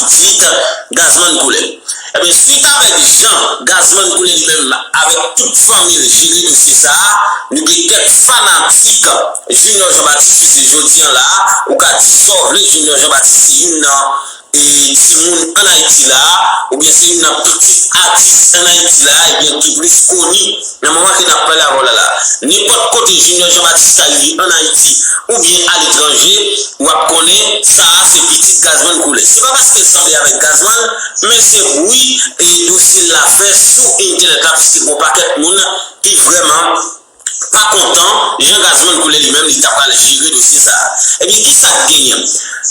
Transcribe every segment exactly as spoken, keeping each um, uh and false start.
pitit Gazman Koulè. Ebyen, swit avèk jan Gazman Koulè li menm avèk tout fanmi l jere dosye sa a, nou gen kèk fanatik Junior Jean Baptiste, se jodi a la, ou ka di sa w vle, Junior Jean Baptiste se youn nan e timoun ann Ayiti la, oubyen se youn nan pitit atis ann Ayiti la, ebyen ki plis koni nan moman ke n ap pale avè w la la. Nenpòt kote Junior Jean Baptiste ta rive ann Ayiti oubyen aletranje, w ap konnen sa a se pitit Gazman Koulè. Se pa paske l sanble avèk Gazman, men se bri e dosye l la fè sou entènèt la, piske gen yon pakèt moun ki vrèman pa kontan jan Gazman Koulè li menm li ta pral jere dosye sa a. Ebyen, kisa k genyen?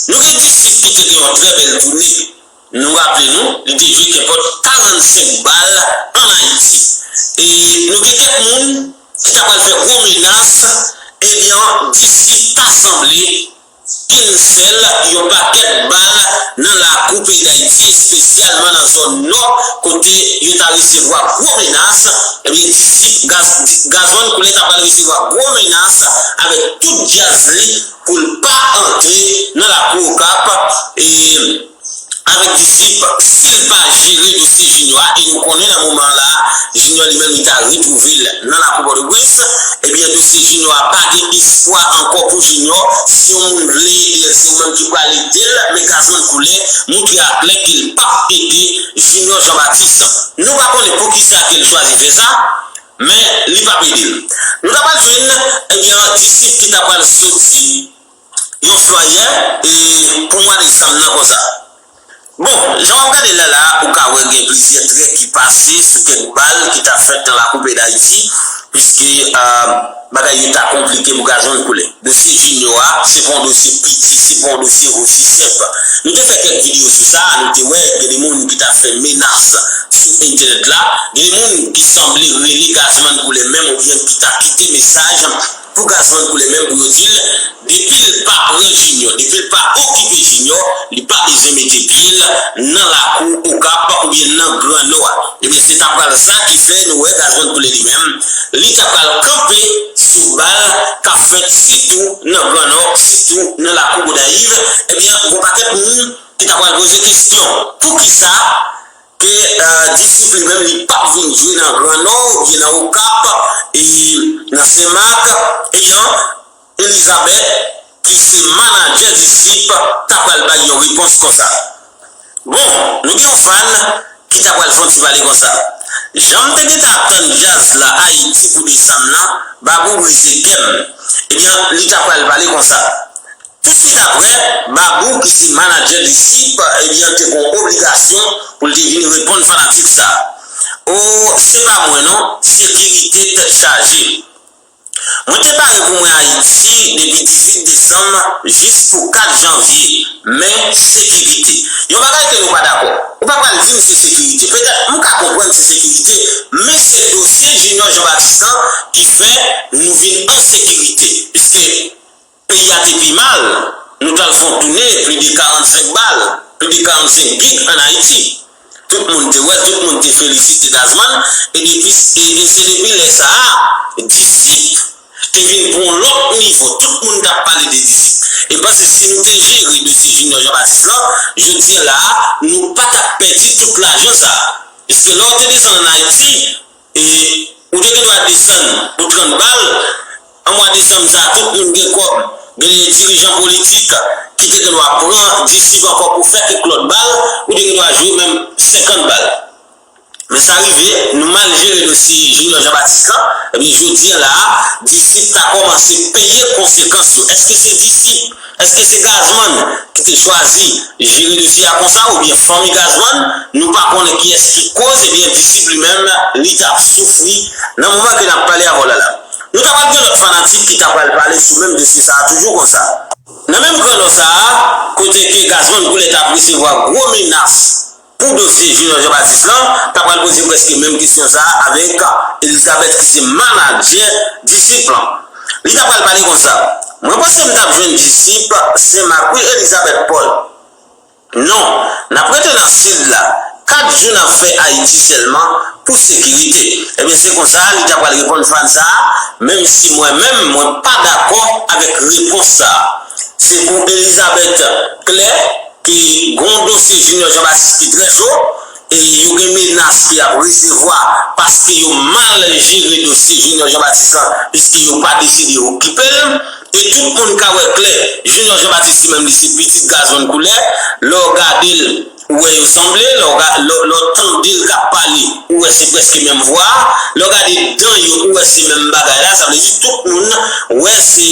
Nou gen Disip ki te gen yon trè bèl tounen. Nou raple nou, li te jwe kenpòt karannsenk bal ann Ayiti. E nou gen kèk moun ki ta pral fè gwo menas, ebyen, Disip ta sanble cancel yon pakèt bal nan lakou peyi Dayiti, espesyalman nan zòn nò, kote yo ta resevwa gwo menas. Ebyen, Disip, Gaz, Gazman Koulè ta pral resevwa gwo menas avèk tout djaz li pou l pa antre nan lakou Okap. E avèk Disip, si l pa jere dosye Junior a, e nou konnen nan moman la, Junior li menm li ta retwouve l nan lakou Pòtoprens, ebyen dosye Junior a pa gen espwa ankò pou Junior. Si yon moun vle ede l, se ou menm ki pral ede l, men Gazman Koulè montre aklè ke l p ap ede Junior Jean Baptiste. Nou pa konnen poukisa ke l chwazi fè sa, men li p ap ede l. Nou ta pral jwenn, ebyen, Disip ki ta pral soti yon flayè e pou mwa desanm nan konsa. Bon, jan w ap gade la la, ou ka wè gen plizyè trè ki pase sou kèk bal ki ta fèt nan lakou peyi Dayiti, piske, euh, bagay yo ta konplike pou Gazman Koulè. Dosye Junior a, se pa yon dosye piti, se pa yon dosye osi senp. Nou te fè kèk videyo sou sa, nou te wè gen de moun ki ta fè menas sou entènèt la, gen de moun ki sanble rele Gazman Koulè menm oubyen ki ta kite mesaj pou Gazman Koulè menm pou yo di l, depi l pa pran Junior, depi l pa okipe Junior, li pa bezwen mete pye l nan lakou Okap oubyen nan Gran Nò a. Ebyen, se ta pral sa ki fè nou wè Gazman Koulè li menm, li ta pral kanpe sou bal k ap fèt sitou nan Gran Nò, sitou nan lakou Gonayiv. Ebyen, gon pakèt moun ki ta pral poze kesyon, poukisa ke, euh, Disip li menm li p ap vin jwe nan Gran Nò oubyen nan Okap, e nan Senmak, ebyen, Elizabeth, ki se manadjè Disip, ta pral bay yon repons konsa. Bon, nou gen yon fan ki ta pral fè yon ti pale konsa. Jan m te gentan tann djaz la Ayiti pou desanm nan, Babou brize kè m. Ebyen, li ta pral pale konsa. Tousuit aprè, Babou, ki se manadjè Disip, ebyen, te gen yon obligasyon pou l te vin reponn fanatik sa. O, se pa mwen non, sekirite tèt chaje. Mwen te pare pou mwen Ayiti depi dizuit desanm jis pou kat janvye, men sekirite. Yon bagay ke nou pa dakò. Ou pa pral di m se sekirite. Petèt, m ka konprann se sekirite, men se dosye Junior Jean Baptiste lan ki fè nou vin an sekirite. Piske peyi a te pi mal, nou t al fè yon tounen, plis de karannsenk bal, plis de karannsenk gig ann Ayiti. Tout moun te wè, tout moun te felisite Gazman, e depi, e, e se depi lè sa a, Disip te vin pou yon lòt nivo, tout moun t ap pale de Disip. E m panse si nou te jere dosye Junior Jean Baptiste lan, jodi a la a, nou pa t ap pèdi tout lajan sa a. Piske lè w te desann ann Ayiti, e ou te gen dwa desann pou trant bal. An mwa desanm sa a, tout moun gen kòb. Gen de dirijan politik ki te gen dwa pran Disip ankò pou fè kèk lòt bal, ou te gen dwa jwe menm senkant bal. Men sa rive, nou mal jere dosye Junior Jean Baptiste lan, ebyen jodi a la a, Disip ta kòmanse peye konsekans yo. Èske se Disip Èske se Gazman ki te chwazi jere dosye a konsa oubyen fanmi Gazman? Nou pa konnen kiyès ki koz, ebyen Disip li menm, li t ap soufri nan moman ke n ap pale avè w la la. Nou ta pral gen lòt fanatik ki ta pral pale sou menm dosye sa a toujou konsa. Nan menm Gran Nò sa a, kote ke Gazman Koulè t ap resevwa gwo menas pou dosye Junior Jean Baptiste lan, ta pral poze prèske menm kesyon sa a avèk Elizabeth ki se manadjè Disip lan. Li ta pral pale konsa, mwen panse m t ap jwenn Disip Senmak wi Elizabeth Paul. Non, n ap rete nan Sid la. Kat jou n ap fè Ayiti sèlman pou sekirite. Ebyen se konsa li ta pral reponn fan sa a, menm si mwen menm mwen pa dakò avèk repons sa a. Se pou Elizabeth klè, e gen yon dosye Junior Jean Baptiste ki trè cho, e yo gen menas ke y ap resevwa paske yo mal jere dosye Junior Jean Baptiste lan, piske yo pa deside okipe l. E tout moun ka wè klè, Junior Jean Baptiste li menm li se pitit Gazman Koulè, lè w gade l, ou wè yo sanble, lè w ga- lè w- lè w tande l k ap pale, ou wè se prèske menm vwa, lè w gade dan yo, ou wè se menm bagay la, sa vle di tout moun wè se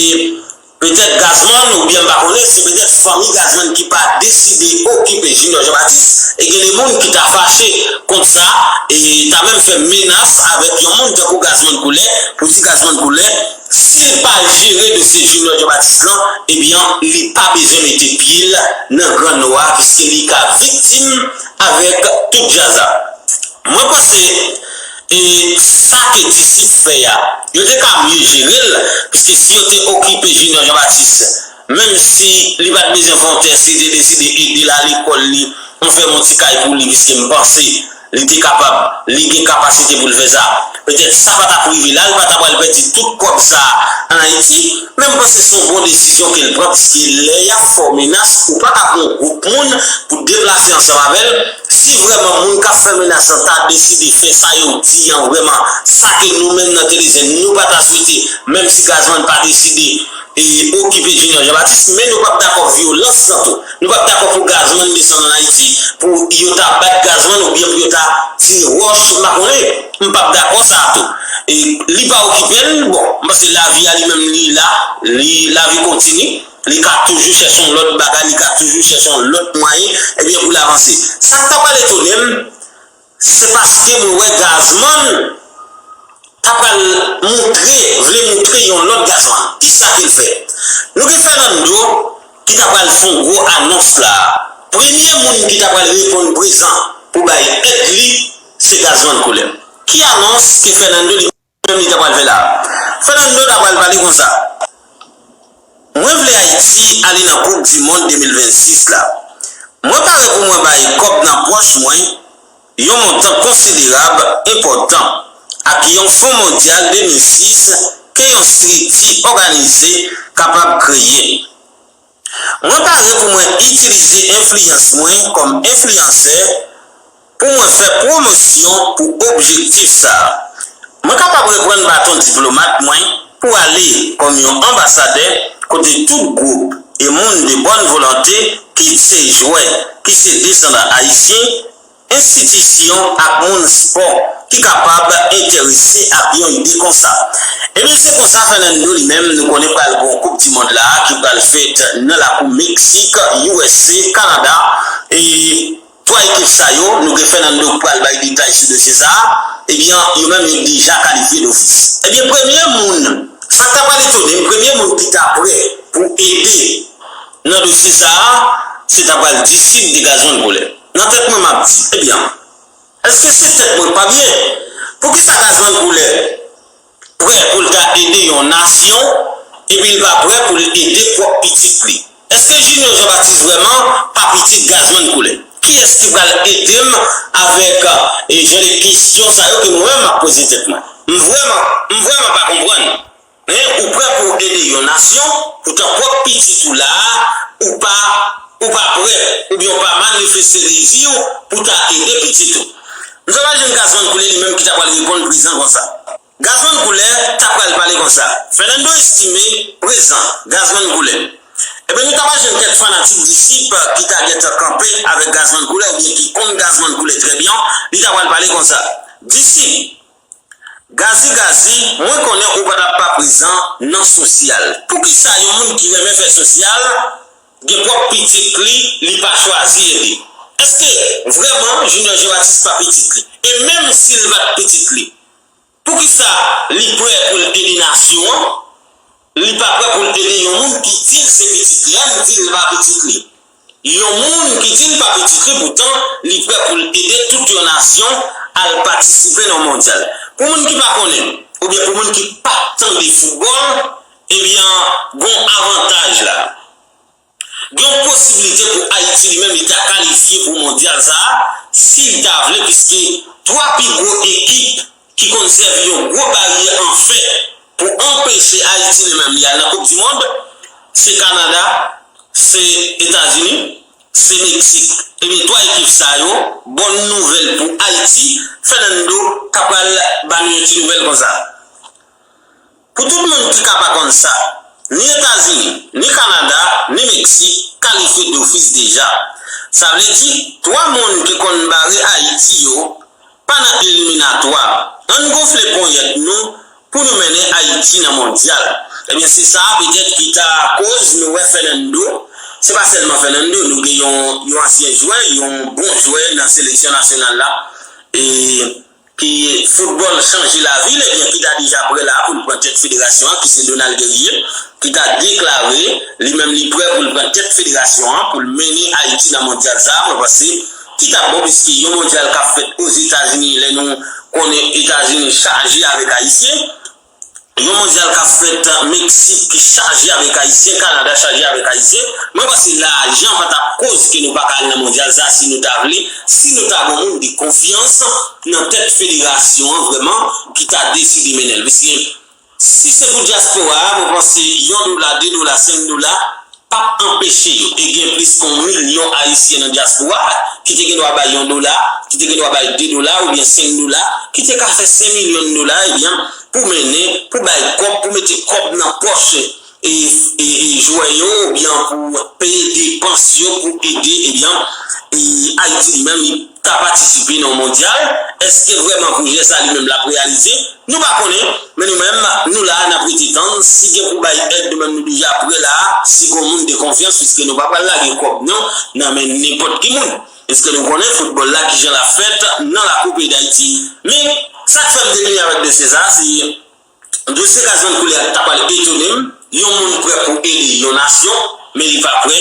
petèt Gazman, oubyen m pa konnen, se petèt fanmi Gazman ki pa deside okipe Junior Jean Baptiste, e gen de moun ki ta fache kont sa, e ta menm fè menas avèk yon moun tankou Gazman Koulè, pou di Gazman Koulè, si l pa jere dosye Junior Jean Baptiste lan, ebyen, li pa bezwen mete pye l nan Gran Nò a, piske li ka viktim avèk tout djaz la. Mwen panse, e sa ke Disip fè a, yo te ka mye jere l, piske si yo te okipe Junior Jean Baptiste, menm si li pa t bezwen fè yon tès, li te deside ede l a lekòl li, anfen, yon ti kay pou li, piske m panse li te kapab, li gen kapasite pou l fè sa. Petèt sa pa t ap rive la, li pa ta pral pèdi tout kòb sa ann Ayiti, men m panse se yon bon desizyon ke l pran, piske lè y ap fè w menas, ou pa ka pran yon gwoup moun pou deplase ansanm avè l. Si vrèman moun k ap fè menas lan ta deside fè sa yo di an vrèman, sa ke nou menm nan Telezen nou pa ta swete, menm si Gazman pa deside e okipe Junior Jean Baptiste, men nou p ap dakò vyolans lan tou. Nou p ap dakò pou Gazman desann ann Ayiti, pou yo ta bat Gazman oubyen pou yo ta tire wòch, m pa konnen. M p ap dakò sa a tou. E li pa okipe l, bon, m panse lavi a li menm li la, li, lavi kontini, li ka toujou chèche yon lòt bagay, li ka toujou chèche yon lòt mwayen, ebyen pou l avanse. Sa k ta pral etone m, se paske mwen wè Gazman ta pral moutre, vle moutre yon lòt Gazman. Kisa ke l fè? Nou gen Fernando ki ta pral fè yon gwo anons la. Premye moun ki ta pral reponn prezan pou bay èd li, se Gazman Koulè. Ki anons ke Fernando li menm li ta pral fè la? Fernando ta pral pale konsa. Mwen vle Ayiti ale nan Koup di Mond de mil vennsis la. Mwen pare pou mwen bay kòb nan pòch mwen, yon montan konsiderab enpòtan, ak yon Fon Mondyal de mil sis ke yon estrikti òganize kapab kreye. Mwen pare pou mwen itilize enfliyans mwen kòm enfliyansè pou mwen fè pwomosyon pou objektif sa a. Mwen kapab reprann baton diplomat mwen pou ale kòm yon anbasadè kote tout gwoup e moun de bòn volonte, kit se jwè, kit se desandan ayisyen, enstitisyon ak moun spò ki kapab enterese ak yon ide konsa. Ebyen, se konsa Fernando li menm, nou konnen pral gen yon Koup di Mond la ki pral fèt nan lakou Meksik, U S A, Kanada, e twa ekip sa yo, nou gen Fernando k pral bay detay sou dosye sa a, ebyen, yo menm yo deja kalifye dofis. Ebyen, premye moun, sa k ta pral etone m, premye moun ki ta prè pou ede nan dosye sa a, se ta pral Disip de Gazman Koulè. Nan tèt mwen, m ap di, ebyen, èske se tèt mwen k pa byen? Poukisa Gazman Koulè prè pou l ta ede yon nasyon, epi l pa prè pou l ede pwòp pitit li? Èske Junior Jean Baptiste vrèman pa pitit Gazman Koulè? Kiyès ki pral ede m avèk, e, jan de kesyon sa yo ke mwen menm m ap poze tèt mwen? M vrèman, m vrèman pa konprann. Men, ou prè pou w ede yon nasyon, poutan pwòp pitit ou la a, ou pa, ou pa prè, oubyen ou pa manifeste dezi w pou ta ede pitit ou. M sa pa jwenn Gazman Koulè li menm ki ta pral reponn prezan konsa. Gazman Koulè ta pral pale konsa. Fernando estime prezan Gazman Koulè. Ebyen, nou ta pral jwenn kèk fanatik Disip ki ta gentan kanpe avèk Gazman Koulè, oubyen ki konn Gazman Koulè trè byen, li ta pral pale konsa. Disip, Gazi Gazi, mwen konnen ou pa t ap pa prezan nan sosyal. Poukisa yon moun ki renmen fè sosyal, gen pwòp pitit li, li pa chwazi ede? Èske vrèman Junior Jean Baptiste pa pitit li? E menm si l pa t pitit li, poukisa li prè pou l ede nasyon an? Li pa prè pou l ede yon moun ki di l se pitit li, an di l pa pitit li. Yon moun ki di l pa pitit li, poutan li prè pou l ede tout yon nasyon al patisipe nan mondyal. Pou moun ki pa konnen, oubyen pou moun ki pa tande foutbòl, ebyen, gon avantaj la. Gen yon posiblite pou Ayiti li menm li ta kalifye pou mondyal sa a, si l ta vle, piske twa pi gwo ekip ki konn sèvi yon gwo baryè an fè pou anpeche Ayiti li menm li al nan Koup di Mond, se Kanada, se Etazini, se Meksik. Ebyen, twa ekip sa yo, bòn nouvèl pou Ayiti, Fernando ka pral ba nou yon ti nouvèl konsa. Pou tout moun ki ka pa konn sa, ni Etazini, ni Kanada, ni Meksik kalifye dofis deja. Sa vle di, twa moun ki konn bare Ayiti yo pa nan eliminatwa. Ann gonfle ponyèt nou pou nou mennen Ayiti nan mondyal. Ebyen, se sa petèt ki ta koz nou wè Fernando, se pa sèlman Fernando, nou gen yon, yon ansyen jwè, yon bon jwè nan seleksyon nasyonal la. E ki foutbòl chanje lavi l, ebyen, ki ta deja prè la pou l pran tèt federasyon an, ki se Donald Guerrier, ki ta deklare li menm li prè pou l pran tèt federasyon an, pou l mennen Ayiti nan mondyal sa a. Mwen panse ki t ap bon, piske yon mondyal k ap fèt Ozetazini, lè nou konnen Etazini chaje avèk Ayisyen, yon mondyal k ap fèt Meksik ki chaje avèk Ayisyen, Kanada chaje avèk Ayisyen. Mwen panse lajan pa t ap koz ke nou pa ka al nan mondyal sa a si nou ta vle, si nou ta gen yon moun de konfyans nan tèt federasyon an vrèman ki ta deside mennen l. Piske si se pou dyaspora a, mwen panse yon dola, de dola, senk dola, p ap anpeche yo. E gen plis ke yon milyon Ayisyen nan dyaspora a ki te gen dwa bay yon dola, ki te gen dwa bay de dola oubyen senk dola, ki te ka fè senk milyon dola, ebyen, pou mennen, pou bay kòb, pou mete kòb nan pòch e, e, e jwè yo, oubyen pou peye depans yo, pou ede, ebyen, e Ayiti li menm, li ta patisipe nan yon mondyal. Èske vrèman pwojè sa li menm l ap reyalize? Nou pa konnen, men nou menm, nou la, n ap rete tann. Si gen pou bay èd, nou menm nou deja prè la, si gen yon moun de konfyans, piske nou pa pral lage kòb non nan men nenpòt ki moun. Piske nou konnen foutbòl la kijan l ap fèt nan lakou peyi Dayiti. Men sa k fè m te vini avèk dosye sa a, se dosye Gazman Koulè a ta pral etone m. Yon moun prè pou ede yon nasyon, men li pa prè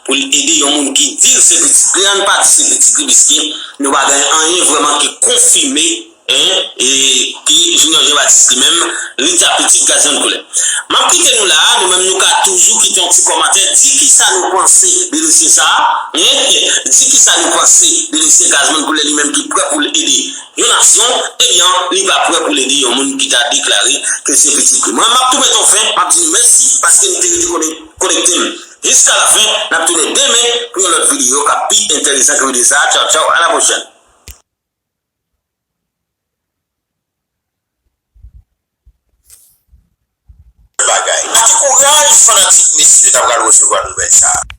pou l ede yon moun ki di l se pitit li. Ann pa di se pitit li, piske nou pa gen anyen vrèman ki konfime, en, e ki Junior Jean Baptiste li menm, li ta pitit Gazman Koulè. M ap kite nou la a, nou menm nou ka toujou kite yon ti kòmantè, di kisa nou panse de dosye sa a, en, di kisa nou panse de dosye Gazman Koulè li menm ki prè pou l ede yon nasyon, ebyen, li pa prè pou l ede yon moun ki ta deklare ke se pitit li. Mwen, m ap tou met yon fen, m ap di nou mèsi paske nou te rete kone-, konekte m jiska lafen. N ap tounen demen pou yon lòt videyo k ap pi enteresan ke videyo sa a. Tchaw, tchaw, a la pwochèn. Bagay. Mete kouraj, fanatik Messi yo ta pral resevwa nouvèl sa a.